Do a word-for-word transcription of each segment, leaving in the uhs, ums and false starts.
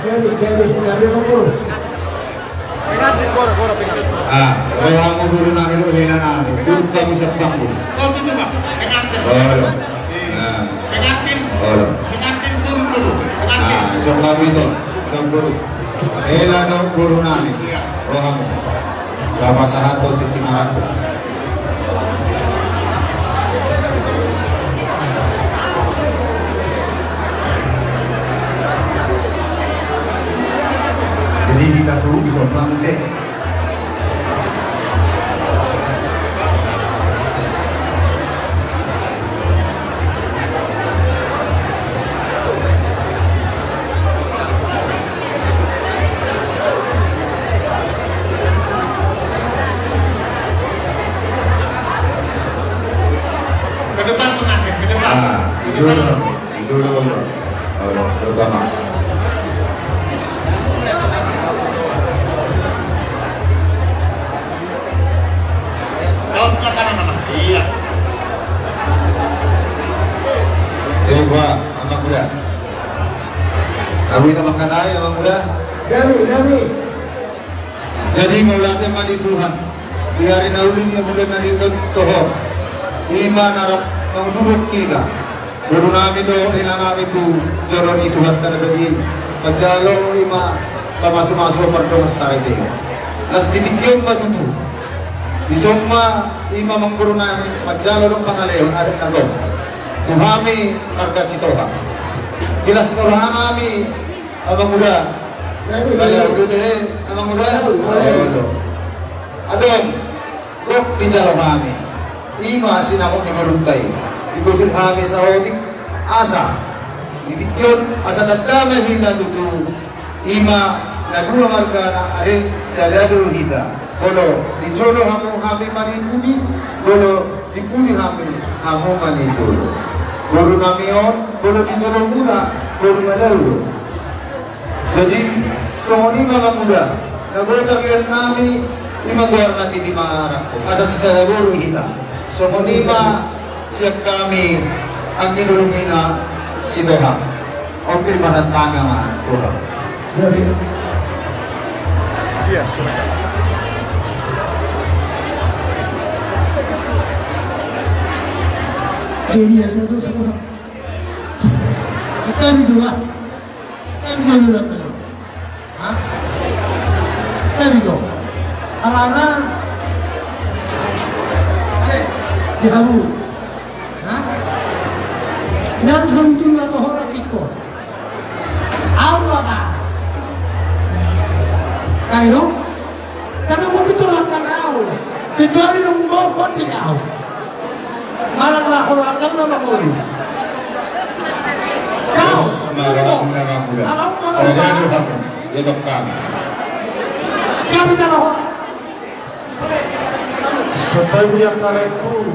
Jadi, jadi, jadi, Amang Boru. Ah, rohamu boru nami dohot hela nami. Turut hamu sampang boru. Oh, gitu, Bang. Pengantin. Olo. Iya. Ah. Pengantin. Olo. Pengantin turun dulu. Pengantin. Ah, sampang itu. Sampang boru. Hela dohot boru nami. Iya. Rohamu. Lapasahat do tingki marangkup. Jadi hita suruh di sombang sih. Ke depan, Bang, ke depan. Ah, itu dulu, itu dulu, Bang. Oh, terutama. Kau suka kanan, Bang? Iya. Eh, gua, Amang Uda. Kami nama kanai, Amang Uda. Kami, kami. Jadi mauliate ma di Tuhan. Di ari na uli ni mula na di toho. Ima na rap mangudurhon hita. Boru nami dohot hela nami tu jolo ni Tuhanta na badia i. Manjalo ima pamasumasu pardongansaripeon. Las di tingki on ma tutu. Dison ma ima amangboru nami manjalo do pangalehon adat na gok. Tu hami marga Sitohang. Di las ni roha nami Amang Uda. Amang Uda. Amang Uda. Adong. Gok dijalo hami. Ima sinamot ni borunta i. Digodut hami saotik. Asa. Di tingki on asa tanda ma hita tutu. Ima na dua margana ate sada do hita. Molo di jolo hamu hami ma di pudi. Molo di pudi hami hamu ma di jolo. Boru nami on molo di jolo muna boru madao do. Jadi songon i ma Amang Uda, na boi tangiang nami, ima goarna di di marangkup, asa sisada boru hita. Songon i ma sian hami anggi na lumina Sitohang. On pe ma hata nami Amang Uda. Jadi, jadi ya, satu semua. Kita di dua. Kan dia bilang tadi. Hah? Kan itu. Alana. Eh, di hamu. Hah? Yang kebetulan kau orang itu. Au apa? Kairo? Karena mau ditolakkan au. Kecuali nunggu mau kau tidak au. Malah laku akan nama moli. Kau, Bismillahirrahmanirrahim. Alam mana? Saya lihat kamu. Dia tekan. Kami tak lawan. Sebagai yang kalian pun.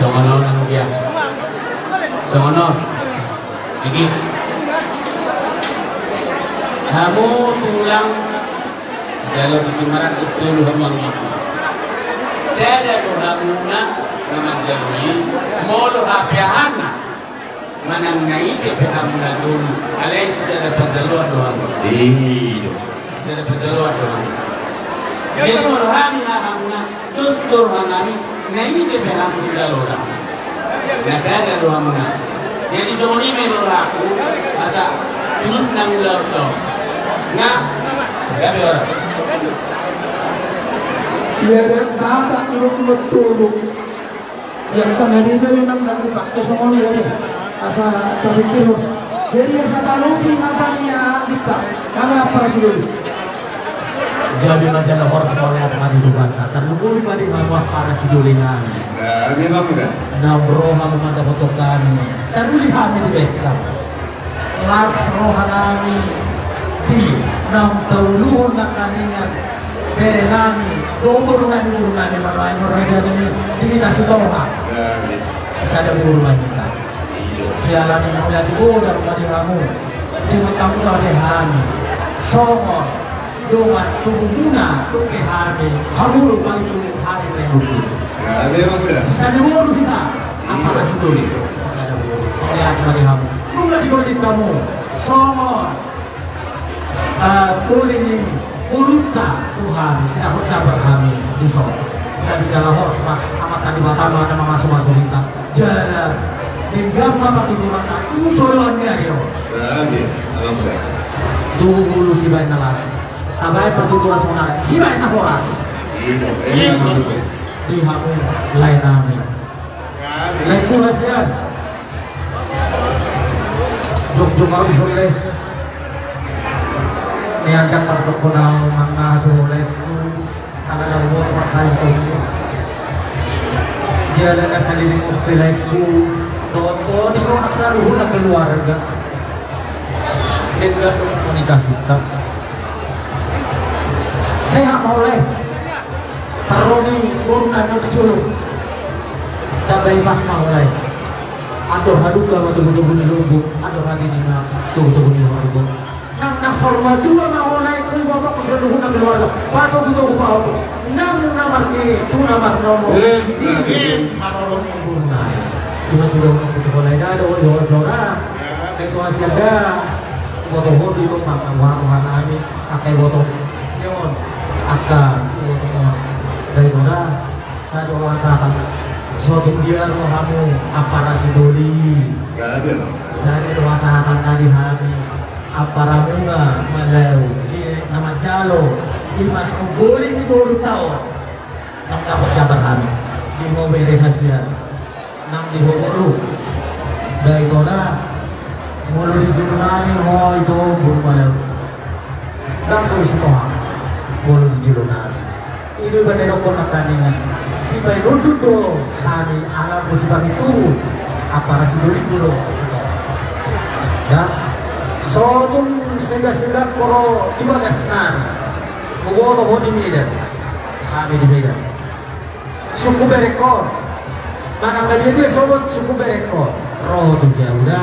Songon on dia. Songon on. Iki. Hamu tulang. Jala di timaran itu lu hamang itu. Sada do hamuna na manjalo i, molo hape ahanna. Manang na ise pe hamuna dulu. Alai sisada panjaloan do hamu. Iyo. Sisada panjaloan do hamu. Jadi molo hami hamuna. Dos do roha nami, na ise pe hamu sijalo da. Na sada do hamuna. Jadi songon i ma do rohangku, asa tulus nang ulaon do. Nga, gabe ora. Ia dan tata turun betul. Ia kan hari ini memang nak buka ke songon i ya deh. Asa tapikir. Jadi asa talusi hata ni ya kita. Kami apa sih? Gabe ma jala horas mauliate ma di Tuhanta. Tarlumobi ma di hamu ampara sidoli nami. Gabe ma muda. Naung ro hamu mandapothon hami. Taruli hami di Betkam. Las roha nami di naung tauluhon nangkaningan bere nami, dohot boru nami, boru nami, manoai, manoai, di hita Sitohang. Gabe. Sada boru nami. Siala ni mauliate godang ma di hamu. Di hutang do ate hami. Songon dongan tubumuna dope hami. Hamu do paling tubumuna hami. Gabe ma muda. Sada boru hita. Ampara sidoli. Sada boru. Di hamu. Nunga digojit hamu songon, eh, uli ni borunta tu hami, sai dapot jambar hami dison. Jadi jala horas ma Amanta Debata ma na mamasumasu hita. Jala denggan ma patuduhonta tu joloan ni ari on. Amin. Amin. Tu hulu sibaen na las, tabaen partuturan sonari sibaen na horas. Iya, iya, betul. Di hamu lae nami. Laengku hasian. Jongjong au di son, lae. Nian dang tartopot au mangaha tu ho, laengku. Ala na huboto parsahit ho. Jala na saleleng on pe, laengku, dohot ho di ho, saluhutna keluarga. Denggan komunikasita. Sehat ma ho, lae. Parro ni boru nami on di jolo. Tamba i pas ma ho, lae. Andor halumpang ma togutogu ni lombu, andor hatiti ma togutogu ni horbo. Nang na saur matua ma ho, laengku, ibotongku saluhutna keluarga, patogutogu pahompu. Nang na martini tu na marnono. Em, em. Di manolong ni boru nami. Ima sudah unang putus ho, lae, da dohot dohot dohot. Dai tu hasian da. Boto ho do i do mangkamuha nami. Angka iboto. Ion. Angka iboto. Dai do da. Sai do hasahat. Sotung dia rohamu, ampara sidoli. Gabe ma. Sai do hasahatan na di hami. Amparamuna, malau. Di na manjalo. Di mas umboli di boru tao. Nang dapot jambar hami. Di ho bere hasian. Nang di ho boru. Dai do da. Molo di jolo nami ho, ito boru malau. Dang do Sitohang. Molo di jolo nami. I do baen dokkon na tandingan. Sibaen unduk do hami ala musibang itu. Ampara sidoli do Sitohang. Ya. Sotung sega-sega koro di bagas nami. Huboto ho di Medan. Hami di Medan. Suku berengkon. Manang na dia dia sogot suku berengkon. Ro tu dia uda,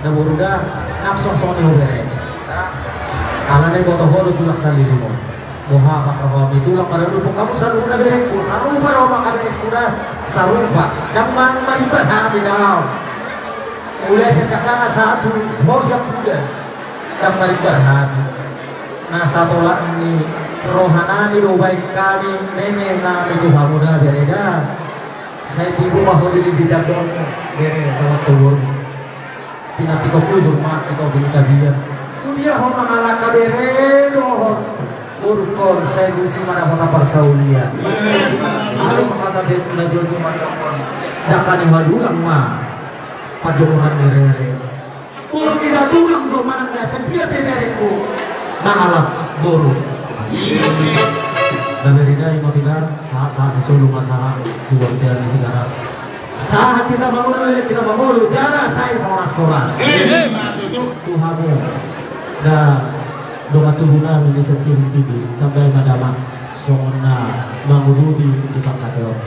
na boru da, langsung songon i ho bere. Alana iboto ho do tulang salilingon. Boha ma roham i tulang, maradophon hamu saluhutna berengku. Sarupa roha ma angka berengku da, sarupa. Dang manang marimbar hami da. Ula sian sangkangan sahat tu ho sian puda. Dang marimbar hami. Na satolap ni roha nami do baen hami meme nami tu hamu da bere da. Sai tibu ma ho di didandon bere dohot tu boru. Pinantikhon hujur ma di topi ni tapian. Tu dia ho mangalangka bere dohot borungkon, sai tusi ma dapotan parsaulian. Alai hata bet na jolo mandokkon, dangka ni hadulang ma panjouhan ni rere. Boru ni da tulang do manang na sadia pe berengku mangalap boru. Na bere da, ima pe da, sahat-sahat ni solu ma sahat tu bontean ni Tigaras. Sahat hita mangolu, elek hita mangolu, jala sai horas-horas. Ima tutu. Tu hamu da dongan tubu nami ni Sentirin Tinggi, tamba i ma damang. Songon na manguduti di pangkataion.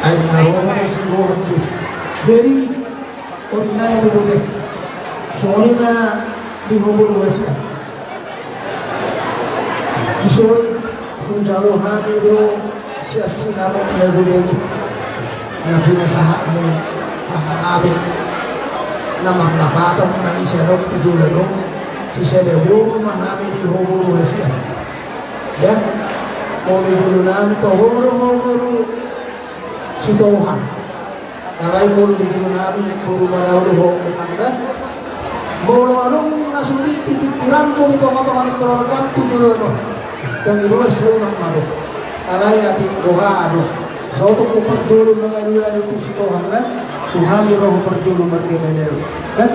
Ai na roha ma si roha tu. Jadi, on na na bote. Songon i ma di ho boru hasian. Dison, hujalo hami do sian sinamot na gule i. Na pinasahat ni aha abit. Na marlapatan na i sadok tu jolo do. Sisada boru ma hami di ho boru hasian. Ya. Molo di jolo nami toho do ho boru Sitohang. Alai molo di jolo nami boru malau do ho memang da. Molo adong na sulit di pikiranmu di tonga-tonga ni keluargam tu jolo do. Dang iruas ulang ma do. Alai atik roha do. Sotung hu parjolo mangalu-alu tu Sitohang kan. Tu hami ro hu parjolo marga Malau. Kan?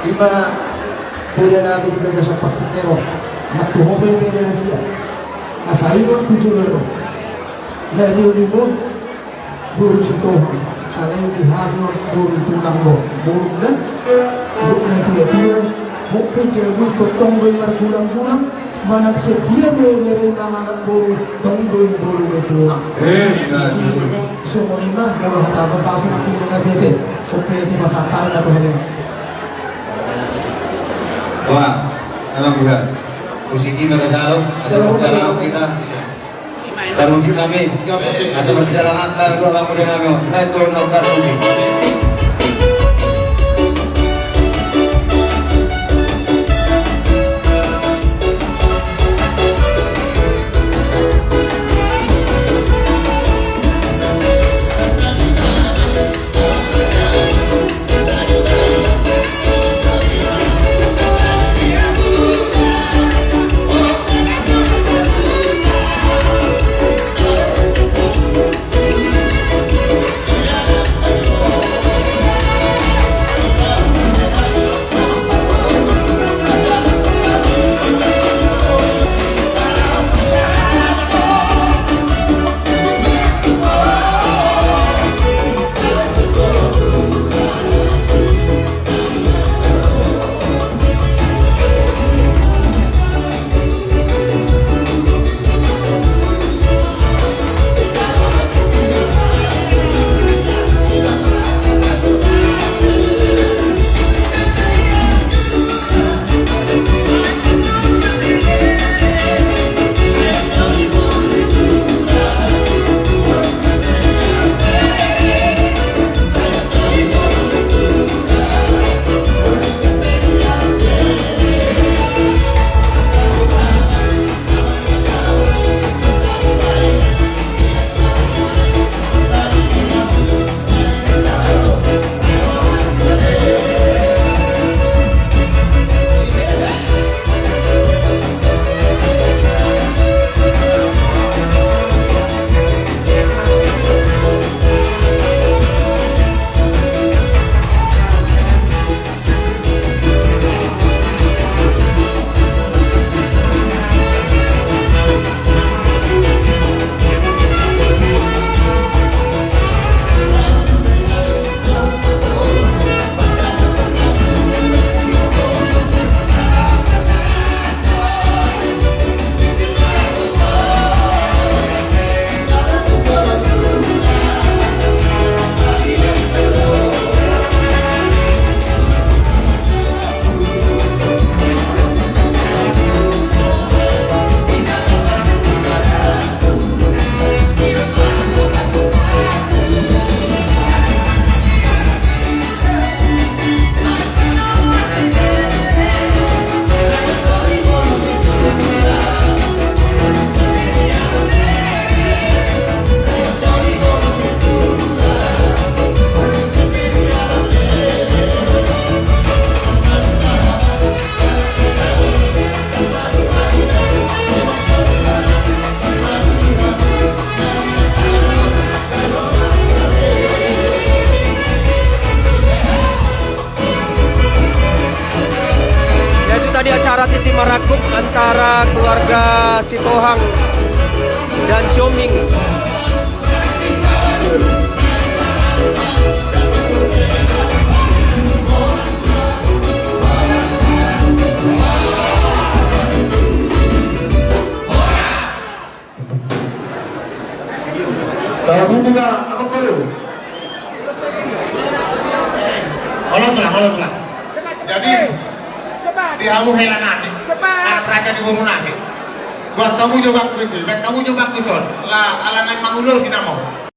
Ima poda nami di bagasan partingkian on. Mantuhon pe bere hasian. Asa inon tu jolo on. Na di ulimon. Boru Sitohang. Alai di hami on boru tulang do. Boru kan. Boru na tia-tia. Hope ke wi tong do i margulang-gulang. Manang sadia pe bere mangalap boru, tong do i boru ni tulang. Eh, iya, iya. Songon i ma, molo hata pasu nanti mengabete. Oke, di masa kali atau ini. Wah, alhamdulillah. Musik ini ada dalam, ada dalam kita. Tarmusik nami. Asa marsijalangan hami dua pangula nami on. Naik turun nau tarmusik. Ya, itu tadi acara Titi Marangkup antara keluarga Sitohang dan Sihombing. Kalau begitu, Pak, apa perlu? Olo, Tulang, olo, Tulang. Jadi, di hamu hela nami, anak raja ni boru nami. Buat hamu jo bangku i, buat hamu jo bangku son. Ala naeng mangulosi nama.